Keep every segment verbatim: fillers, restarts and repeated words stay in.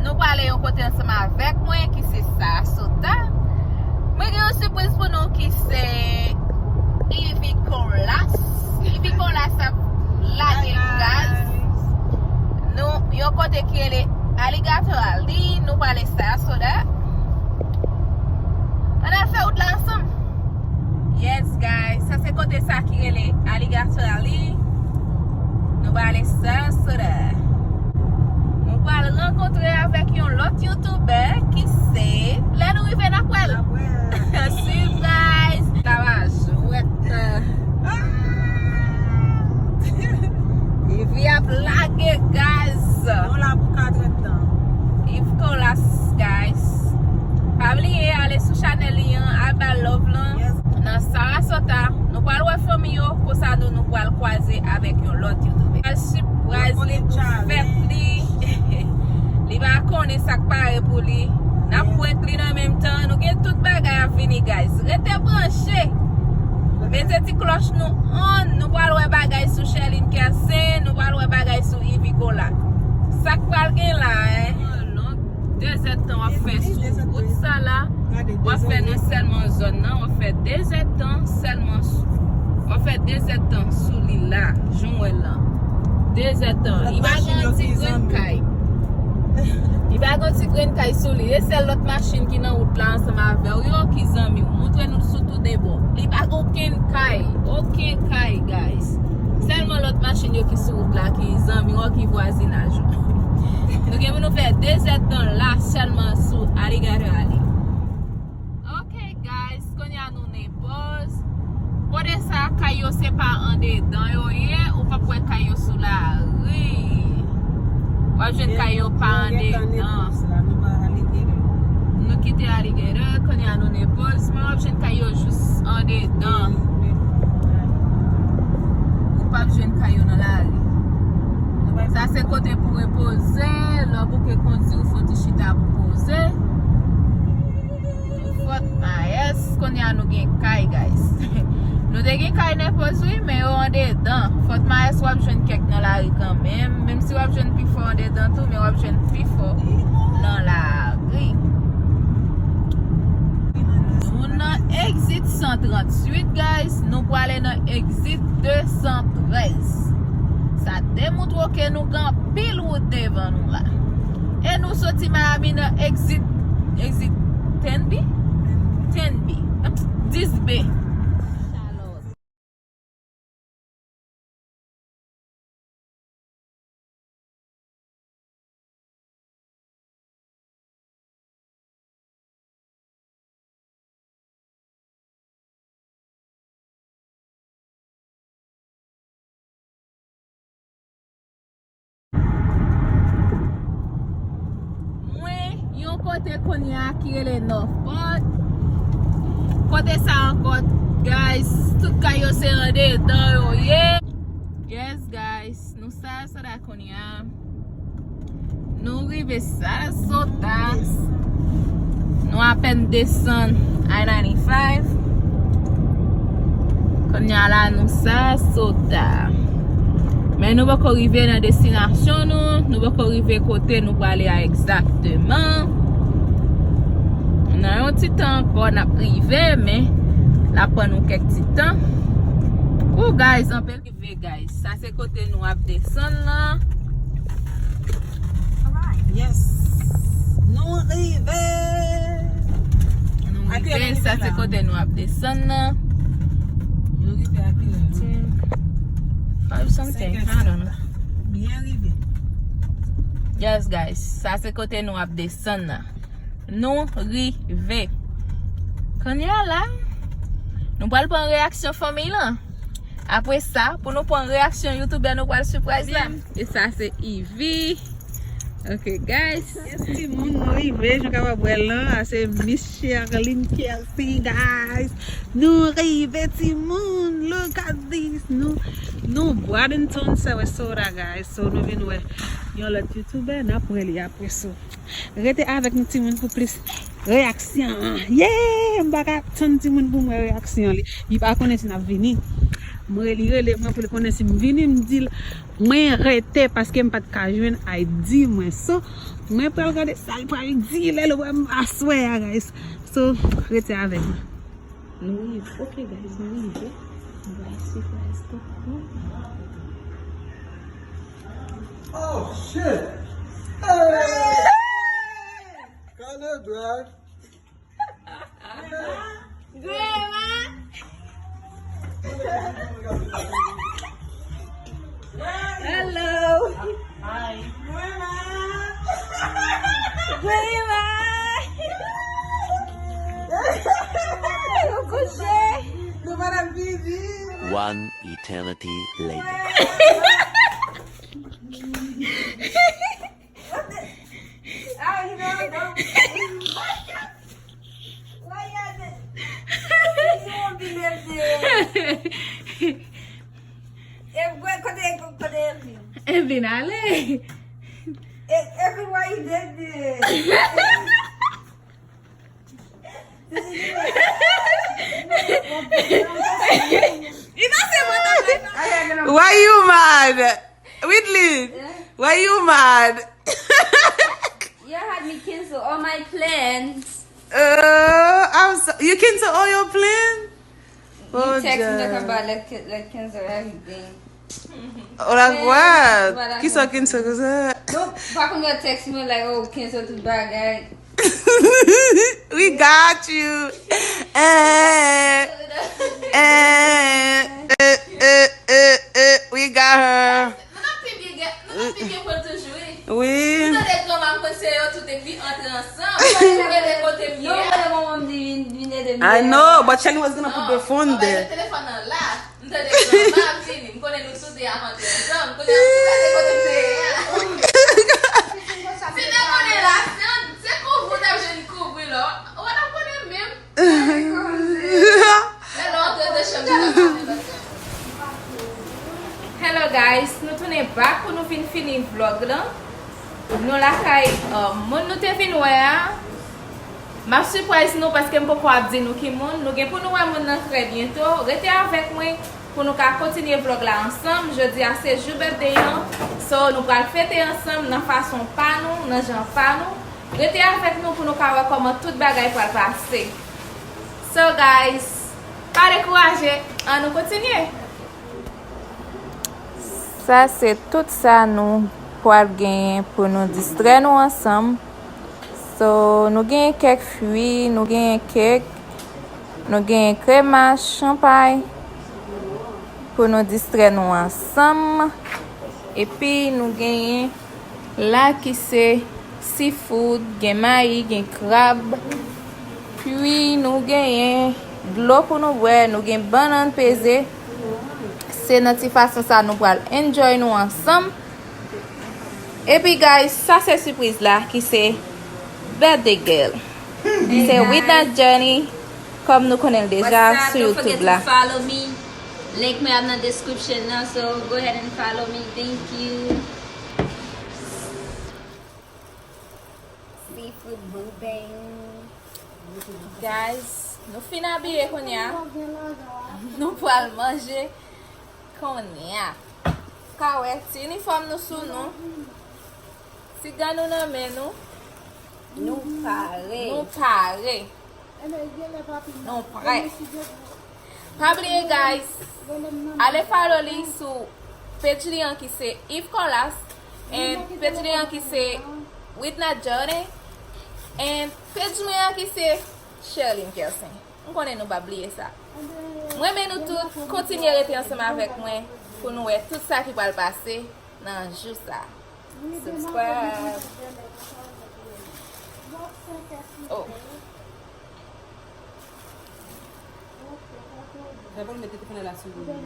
Nou prale yon kote ansanm avèk mwen ki se Sarasota. Mwen gen yon sipriz pou nou ki se Ivy Colas. Ivy Colas ap lage gaz. Nou yon kote ki rele Alligator Alley. Nou prale Sarasota. Ann al fè wout la ansanm. Yes, guys. Sa se kote sa ki rele Alligator Alley. Nou prale Sarasota. Nou pral rankontre avèk yon lòt youtubè ki se, lè nou rive n ap wè l. Surprise! Sa va jwèt. Ivy ap lage gaz. Nou la pou katrèdtan. Ivy Colas, guys. Pa bliye ale sou chanèl li an, al ba l love lan. Nan Sarasota, nou pral wè fanmi yo, konsa nou, nou pral kwaze avèk yon lòt youtubè. Pral surprise li pou fèt li. Li pa konnen sa k pare pou li. N ap prank li nan menm tan. Nou gen tout bagay ap vini, guys. Rete branche. Mete ti klòch nou on. Nou pral wè bagay sou Sherline Kersen. Nou pral wè bagay sou Ivy Colas. Sa k pral gen la, en? Dezèdtan w ap fè sou wout sa la. W ap fè nan sèlman zòn nan. W ap fè dezèdtan sèlman sou. W ap fè dezèdtan sou li la. Jan w wè l lan. Dezèdtan. Li pa gen yon ti grenn kay. Li pa gen yon ti grenn kay sou li. E sèl lòt machin ki nan wout la ansanm avè w yo ki zanmi w. Montre nou sou tou de bò. Li pa gen okenn kay. Okenn kay, guys. Sèlman lòt machin yo ki sou wout la, ki zanmi w, ki vwazinaj ou. Nou gen pou nou fè dezèdtan la sèlman sou Alligator Alley. Ok, guys, kounye a nou ne pòz. Kote sa, kay yo se pa andedan yo ye, ou p ap wè kay yo sou lari. W ap jwenn kay yo pa andedan. Nou kite Alligator, kounye a nou ne pòz, men w ap jwenn kay yo jis andedan. Ou p ap jwenn kay yo nan lari. Sa se kote pou repoze, lè w bouke kondwi, ou fè yon ti chita pou poze. Fort Myers, kounye a nou gen kay, guys. Nou te gen kay nan pòz, wi, men yo andedan. Fort Myers, w ap jwenn kèk nan lari kanmenm. Menm si w ap jwenn pi fò andedan tou, men w ap jwenn pi fò nan lari. Nou nan exit san tranntuit, guys. Nou prale nan exit de san trèz. Sa demontre ke nou gen anpil wout devan nou la. E nou soti Miami nan exit, exit ten B? Ten B. Dis B. Mwen, yon kote kounye a ki rele Northport. Kote sa ankò, guys, tout kay yo se andedan yo ye. Yes, guys, nou Sarasota kounye a. Nou rive Sarasota. Nou apèn desann I ninety-five. Kounye a la, nou Sarasota. Men nou poko rive nan destinasyon nou. Nou poko rive kote nou prale a egzakteman. Nan yon ti tan ankò, n ap rive, men l ap pran nou kèk ti tan. Ooh, guys, anpil rive, guys. Sa se kote nou ap desann lan. Yes. Nou rive. Nou rive. Sa se kote nou ap desann lan. Nou rive a kilè? Five something, I don't know. Byen rive. Yes, guys. Sa se kote nou ap desann lan. Nou rive. Kounye a la, nou pral pran reyaksyon fanmi lan. Apre sa, pou nou pran reyaksyon youtubè nou pral surprise la. E sa se Ivy. Ok, guys. Yes, timoun, nou rive. Jan kapab wè lan, a se Miss Sherline Kersen, guys. Nou rive, timoun. Look at this. Nou, nou Bradenton, Sarasota, guys. So, nou vin wè yon lòt youtubè, n ap wè li apre so. Rete avèk nou, timoun, pou plis reyaksyon. Yeah! M pa ka tann, timoun, pou m wè reyaksyon li. Li pa konnen si n ap vini. Mwen, li rele mwen pou l konnen si m vini, m di l mwen rete paske m pa t ka jwenn I D mwen. So, mwen pral gade sa l pral di lè l wè m aswè a, guys. So, rete avèk mwen. Nou rive. Ok, guys, nou rive. Nou bay sipriz pou nou. Oh, shit! Hey! Caleb, bro. Grandma! Hello! Hi! Grandma! Grandma! Nou kouche! Nou pa t ap vivi! One eternity later. Ah, you know, don't. Why you at the, you won't be left there. E, wè, kote, kote Evelyn? Evelyn ale. E, Evelyn, why you did this? Why you mad? Whitley, why you mad? You had me cancel all my plans. Uh, I'm so, you cancel all your plans? You text me talking about let, let cancel everything. Oh la, what? Kisa cancel konsa? Non, pa konn yo text mwen like, oh, cancel tout bagay. We got you. Eh, eh, eh, eh, eh, eh, we got her. Nou nan pi byen, nou nan pi byen pran toujou, wi. Wi. Nou tande granma m konn se yo tout epi antre ansanm. Mwen rele kote m ye a. Non, mwen, manman m di vin, vin ede m. I know, but Shelly was gonna put the phone there. Telefòn nan la. M tande granma ap vini, m konnen nou tou de ap antre ansanm. Kounye a m tou gade kote m te ye a. Si te konnen la, se, se kouvri w t ap jwenn kouvri la. Ou pa t ap konnen menm. Lè nou antre de chanm, de chanm. Hello guys, nou tounen back pou nou fin fini vlog lan. Nou lakay, um, moun nou te vin wè a. M ap surprise nou paske m poko ap di nou ki moun. Nou gen pou nou wè moun nan trè byento. Rete avèk mwen pou nou ka kontinye vlog la ansanm. Jodi a se jou birthday an. So, nou pral fete ansanm nan fason pa nou, nan jan pa nou. Rete avèk nou pou nou ka wè kòman tout bagay pral pase. So, guys, pa dekouraje, ann nou kontinye. Sa se tout sa nou pral genyen pou nou distrè nou ansanm. So, nou genyen kèk fwi, nou genyen kèk, nou genyen kremaj, chanpay pou nou distrè nou ansanm. Epi nou genyen la ki se seafood, gen mayi, gen krab. Pi nou genyen dlo pou nou bwè, nou gen bannann peze. Se nan ti fason sa nou pral enjoy nou ansanm. Epi guys, sa se sipriz la ki se birthday girl. Se Widna Journey, kòm nou konnen l deja sou YouTube la. What's up? Don't forget to follow me. Link mwen ap nan description nan, so go ahead and follow me. Thank you. Seafood mukbang. Guys, nou fin abiye kounye a. Nou pral manje kounye a. Ka wè ti inifòm nou sou nou. Ti gan nou nan men nou. Nou pare. Nou pare. Nou prè. Pa bliye, guys, ale follow li sou page li an ki se Yves Colas, and page li an ki se Widna Journey, and page mwen an ki se Sherline Kelsen. M konnen nou pa bliye sa. M renmen nou tout, kontinye rete ansanm avèk mwen pou nou wè tout sa ki pral pase nan jou sa. Subscribe. Oh. Fè pou l mete telefòn la sou sezon.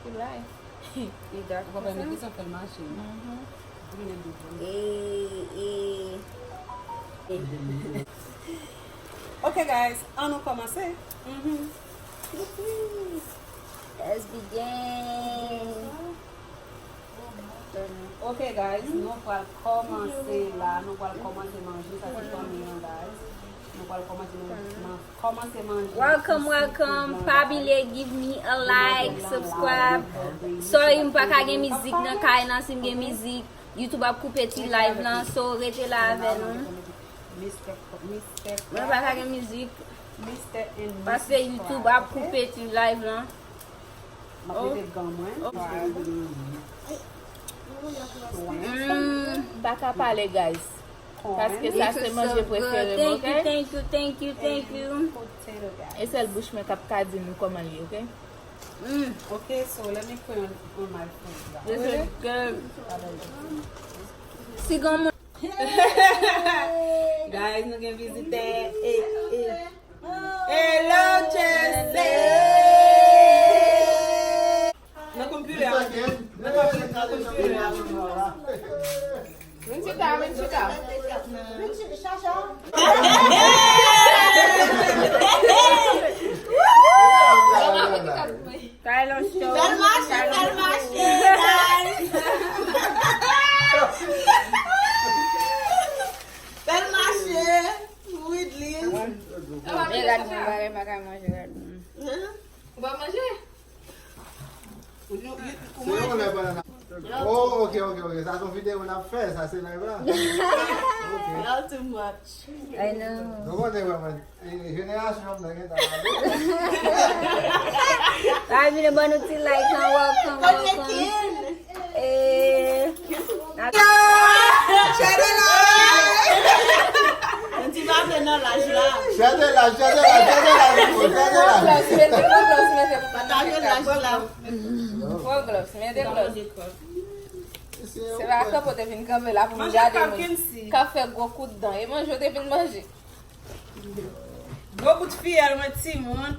Ou bay. Li dak konsa. Ou pa bay mete san fè l mache. Mhm. Ou vin ap di. E, e, e. Ok, guys, ann nou kòmanse. Mhm. Let's begin. Oh, Ok, guys, nou pral kòmanse la. Nou pral kòmanse manje. Sa se fanmi an, guys. Nou pral kòmanse manje. Kòmanse manje. Welcome, welcome. Pa bliye give me a like, subscribe. Sorry, m pa ka gen mizik nan kay nan. Si m gen mizik, YouTube ap koupe ti live lan. So, rete la avè nou. Mwen pa ka gen mizik. Paske YouTube ap koupe ti live lan. M ap mete gan mwen. Mm, m pa ka pale, guys. Paske sa se manje prefere m, ok? Thank you, thank you, thank you, thank you. E sèl bouch mwen k ap ka di nou kòman l ye, ok? Mm. Ok, so let me put on, on my food, guys. This is good. Si granmoun Guys, nou gen vizitè. Eh, eh. Hello, Jesse. Nan konpilè a. Nan konpilè a. Vin chita, vin chita. Vin chita, Chacha. Kay lan show. Fè l mache, fè l mache, guys. Fè l mache. Widlin. Men gad mwen, bagay m pa ka manje, gad mwen. Ou pa manje? Oh, ok, ok, ok. Sa se yon videyo n ap fè, sa se live la. Ok. Y'all too much. I know. Nou konnen wè mwen. Eh, jenerasyon m nan gentan ale. Ay, vin ban nou ti like lan, welcome, welcome. Eh, share the live. Yon ti pa vle nan laj la. Share the live, share the live, share the live, share the live. Pataje laj la. Pran gloss, mete gloss. Se pa kanpe w te vin kanpe la pou m gade moun k ap fè gwo kout dan. E manje w te vin manje. Gwo bout fiyèl mwen timoun.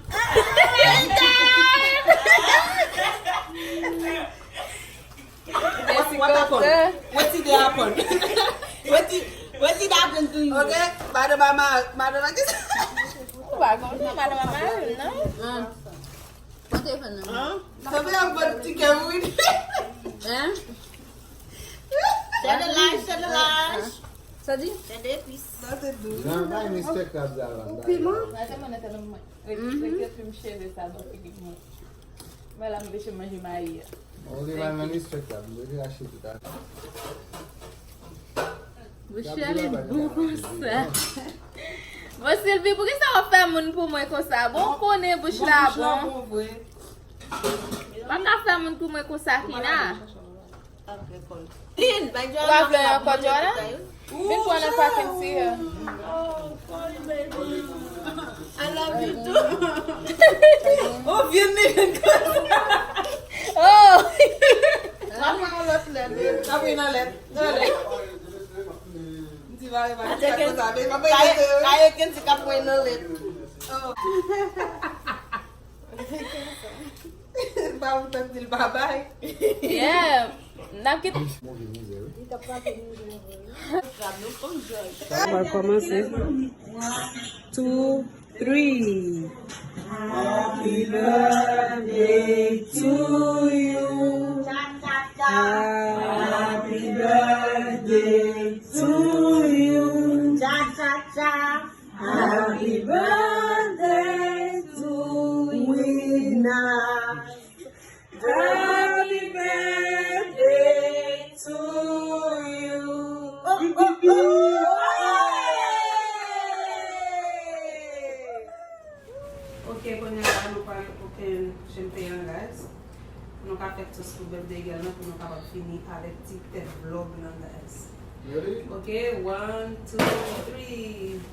What, what happened? What did happen? What did, what did happen to you? Ok, madanm a ma-, madanm a ki sa? Ou pa konn non, madanm a mari m nan. Kote fè nan? Hein? Sa fè yon bon ti kè wi. Hein? Sè de laj, sè de laj. Sa di? Sè de epis. Sa se dou. Jan bay mister Krabs avan. Piman? Mwen te mande tèlman mwen. Rete, rete trim cheve sa nan figi mwen. Mwen la m peche manje mayi a. Ou te bay nan mister Krabs, mwen te achte tout a. Bouch la li bon konsa. Bon, Sylvie, poukisa w ap fè moun pou mwen konsa? Bon, ou konnen bouch la bon. Bouch la bon vre. Pa ka fè moun pou mwen konsa, Kina. Ou pa vle ankò, Joanna? Vin pran nan pakin si. Oh, sorry, baby. I love you too. Oh, vye nèg. Oh. Mwen pran yon lòt lèt. Sa vin nan lèt. Nan lèt. M di mari m ap fè konsa, men m ap rete. Kaye Kensi k ap pran nan lèt. Oh. Pa ou tann di l babay. Yeah. N ap kite. Li t ap frape nou vre. Mwen kòmanse. One, two, three. Happy birthday to you. Happy birthday to you. Happy birthday to Wina. Happy birthday to you. Oh, oh, oh. Ok, kounye a la nou pral open champagne, guys. Pou nou ka fè toast pou birthday girl nan, pou nou kapab fini avèk ti tèt vlog lan, guys. Ready? Ok, one, two, three.